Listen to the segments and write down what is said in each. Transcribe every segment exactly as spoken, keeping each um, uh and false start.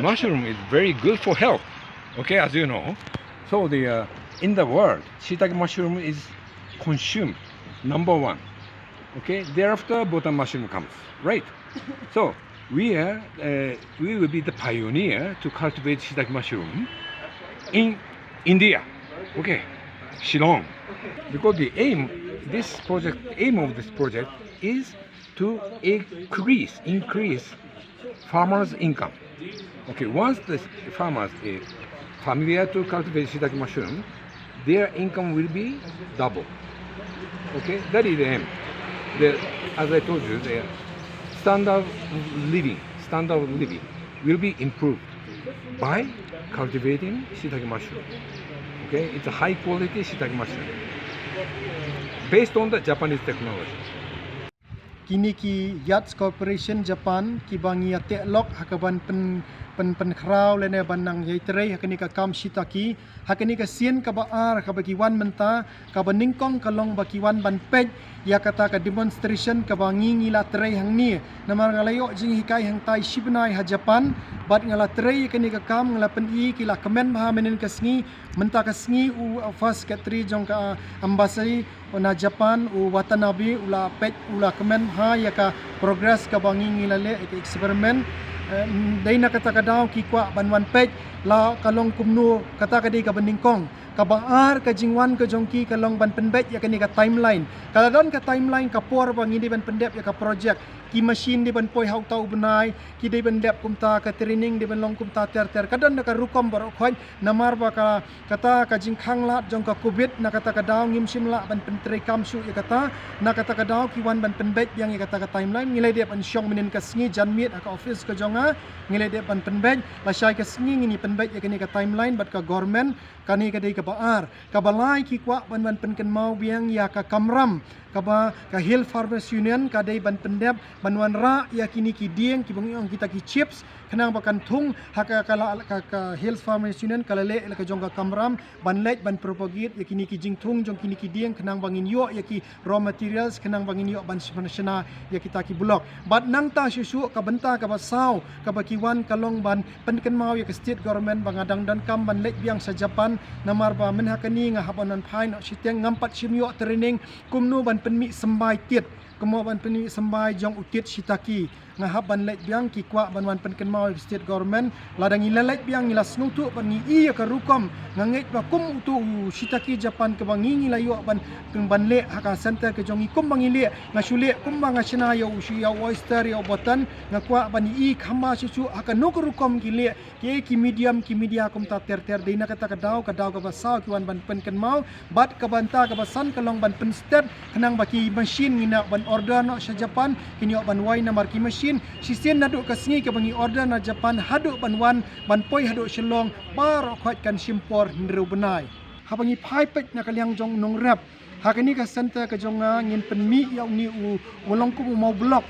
Mushroom is very good for health. Okay, as you know. So the uh, in the world, shiitake mushroom is consumed number one. Okay, thereafter button mushroom comes, right? So we are uh, we will be the pioneer to cultivate shiitake mushroom in India. Okay, Shillong. Because the aim, this project, aim of this project is to increase increase farmers' income. Okay, once the farmers are familiar to cultivate shiitake mushroom, their income will be double. Okay, that is the aim. The, as I told you, the standard of living, standard of living will be improved by cultivating shiitake mushroom. Okay, it's a high quality shiitake mushroom based on the Japanese technology. Kine ki Yats Corporation Japan kiba ngi ïa teh lok ha kaban pyn pyn pynkhraw lane ban nang ïai trei ha kane ka kam shiitake, ha kane ka sien kaba ar kaba ki wan mynta, kaba nyngkong ka long ba ki wan ban peit ïa kata ka demonstration kaba ngi ngi la trei hangne. Namar nga la ïoh jinghikai hangtai shibnai ha Japan, bad nga la trei ïa kane ka kam, nga la pyni, ki la kmen bha mynhynnin ka sngi. Mynta ka sngi u uh, first secretary jong ka embassy na Japan, u Watanabe, u la peit, u la kmen bha ïa ka progress kaba ngi ngi la leh, ïa ka experiment. Eh, dei na kata ka daw ki kwah ban wan peit la ka long kumno, kata ka dei kaba nyngkong. Kaba ar ka jingwan ka jong ki ka long ban pynbeit ïa kane ka timeline. Ka la don ka timeline, ka por ba ngi dei ban pyndep ïa ka project. Ki machine dei ban poi ha uta u bnai, ki dei ban dep kumta, ka training dei ban long kumta ter ter. Ka don da ka rukom baroh khoit, namar ba ka kata ka jingkhang lad jong ka covid, na kata ka daw ngim shym lah ban pyntreikam shuh ïa kata. Na kata ka daw ki wan ban pynbeit biang ïa kata ka timeline. Ngi la dep ban shong mynhynnin ka sngi janmiet ha ka office ka jong nga, ngi la dep ban pynbeit. Lashai ka sngi ngin ïa pynbeit ïa kane ka timeline bad ka government. Kane ka dei kaba ar. Kaba lai, ki kwah ban ban pynkynmaw biang ïa ka kamram kaba ka Hill Farmers Union ka dei ban pyndep, ban wanrah ïa kine ki dieng kiba ngi ong kita ki chips, khnang ba kan thung. Ha ka, ka, la, ka, ka Hill Farmers Union ka la leh la ka jong ka kamram ban leit ban propagate ïa kine ki jingthung jong kine ki dieng, khnang ba ngin ïoh ïa ki raw materials, khnang ba ngin ïoh ban shna shna ïa kita ki block. Bad nangta shuh shuh, ka bynta kaba saw kaba ki wan ka long ban pynkynmaw ïa ka state government ba nga dang donkam ban leit biang sha Japan, namar ba mynha kane nga hap ban wan phai noh shiteng, ngam pat shym ïoh training kumno ban pynmih symbai tied, kumno ban pynmih symbai jong u tied shiitake. Nga hap ban leit biang, ki kwah ban wan pynkynmaw ïa ka state government. Lada ngi la leit biang, ngi la sngewthuh bad ngi i ïa ka rukom, nga ngeit ba kum uto u shiitake Japan kaba ngi ngi la ïoh ban, ban leh ha ka center ka jong ngi, kumba ngi leh, nga shu leh kumba nga shna ïa u, shu ïa u oyster, ïa u button. Nga kwah ban i kham bha shuh shuh ha kano ka rukom ki leh, ki, ki medium, ki media kumta ter ter. Dei na kata ka daw, ka daw kaba saw ki wan ban pynkynmaw. Bad ka bynta kaba san ka long ban pynsted, khnang ba ki machine ngi nang ban order noh sha Japan, kin ïoh ban wai, namar ki machine shisien naduh ka sngi kaba ngi order na Japan haduh ban wan ban poi haduh Shillong, baroh khoit kan shim por hynriew bnai. Haba ngi phai peit na ka liang jong u nongrep, ha kane ka center ka jong nga ngin pynmih ïa une u, u long kum u maw block.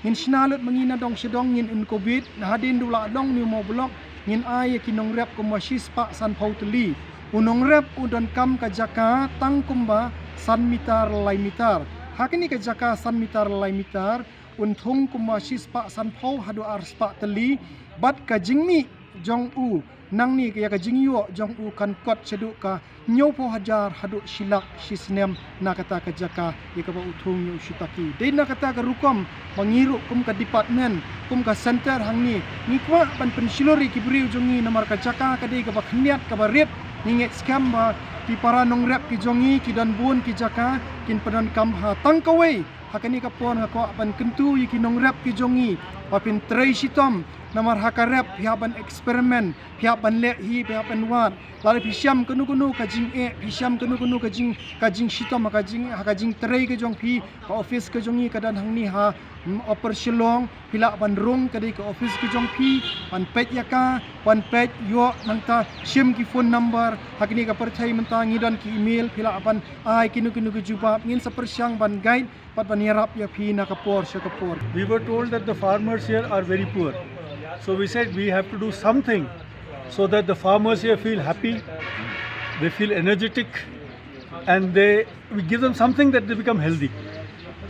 Ngin shna lut ma ngi na dong sha dong, ngin incubate, na hadien da u la long une u maw block, ngin ai ïa ki nongrep kumba shispah sanphew tylli. U nongrep u donkam ka jaka tang kumba san mitar lai mitar. Ha kane ka jaka san mitar lai mitar, un thung kumba shispah sanphew haduh arspah tylli, bad ka jingmih jong u nangne, ïa ka jingïoh jong u kan kot shaduh ka hynñiewphew hajar haduh shi lak shi snem na kata ka jaka ïa kaba u thung ïa u shiitake. Dei na kata ka rukom ba ngi ruh kum ka department, kum ka center hangne, ngi kwah ban pynshlur ïa ki briew jong ngi, namar ka jaka ka dei kaba khyndiat, kaba rit. Ngi ngeit skhem ba ki para nongrep ki jong ngi, ki don bun ki jaka kin pyndonkam bha. Tang kawei, ha kane ka por nga kwah ban kyntu ïa ki nongrep ki jong ngi ba phin trei shitom, namar ha ka rep phi hap ban experiment, phi hap ban leh hi, phi hap ban wad. Lada phi shem kano kano ka jingeh, phi shem kano kano ka jing, ka jingshitom ha ka jing, ha ka jingtrei ka jong phi, ka office ka jong ngi ka don hangne ha, mm, Upper Shillong. Phi lah ban rung, ka dei ka office ka jong phi, ban peit ïa ka, ban peit ïoh, nangta shim ki phone number. Ha kane ka pyrthei mynta ngi don ki email, phi lah ban ai kino kino ki jubab, ngin sa pyrshang ban guide bad ban ïarap ïa phi na ka por sha ka por. We were told that the farmers here are very poor. So we said we have to do something so that the farmers here feel happy, they feel energetic, and they, we give them something that they become healthy.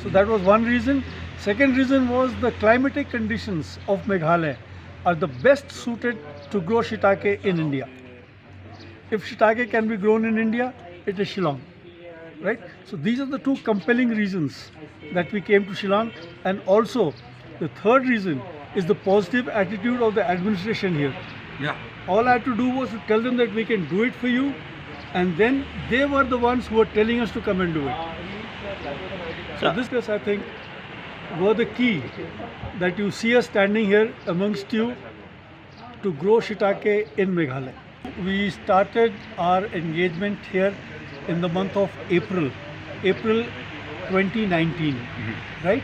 So that was one reason. Second reason was the climatic conditions of Meghalaya. are the best suited to grow shiitake in India. If shiitake can be grown in India, it is Shillong, right? So these are the two compelling reasons that we came to Shillong, and also the third reason is the positive attitude of the administration here. Yeah. All I had to do was to tell them that we can do it for you, and then they were the ones who were telling us to come and do it. So this, I think, were the key that you see us standing here amongst you to grow shiitake in Meghalaya. We started our engagement here in the month of April, April twenty nineteen, right?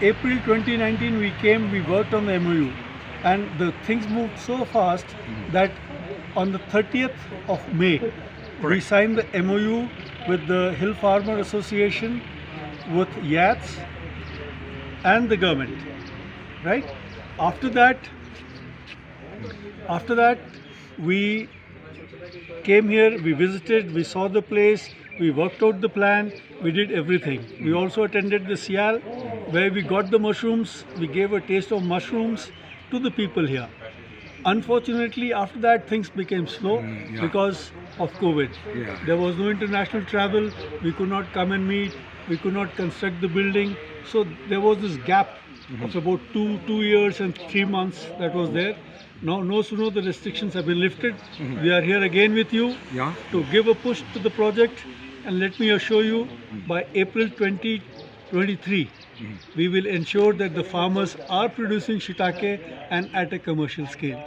April twenty nineteen, we came, we worked on the M O U, and the things moved so fast that on the thirtieth of May, we signed the M O U with the Hill Farmer Association, with YATS, and the government, right? After that, after that, we came here, we visited, we saw the place, we worked out the plan, we did everything. We also attended the Sial, where we got the mushrooms, we gave a taste of mushrooms to the people here. Unfortunately, after that, things became slow Mm, yeah. because of COVID. Yeah. There was no international travel, we could not come and meet, we could not construct the building. So there was this gap of about two, two years and three months that was there. Now, no sooner the restrictions have been lifted, we are here again with you Yeah. to give a push to the project. And let me assure you, by April twenty twenty-three, we will ensure that the farmers are producing shiitake and at a commercial scale.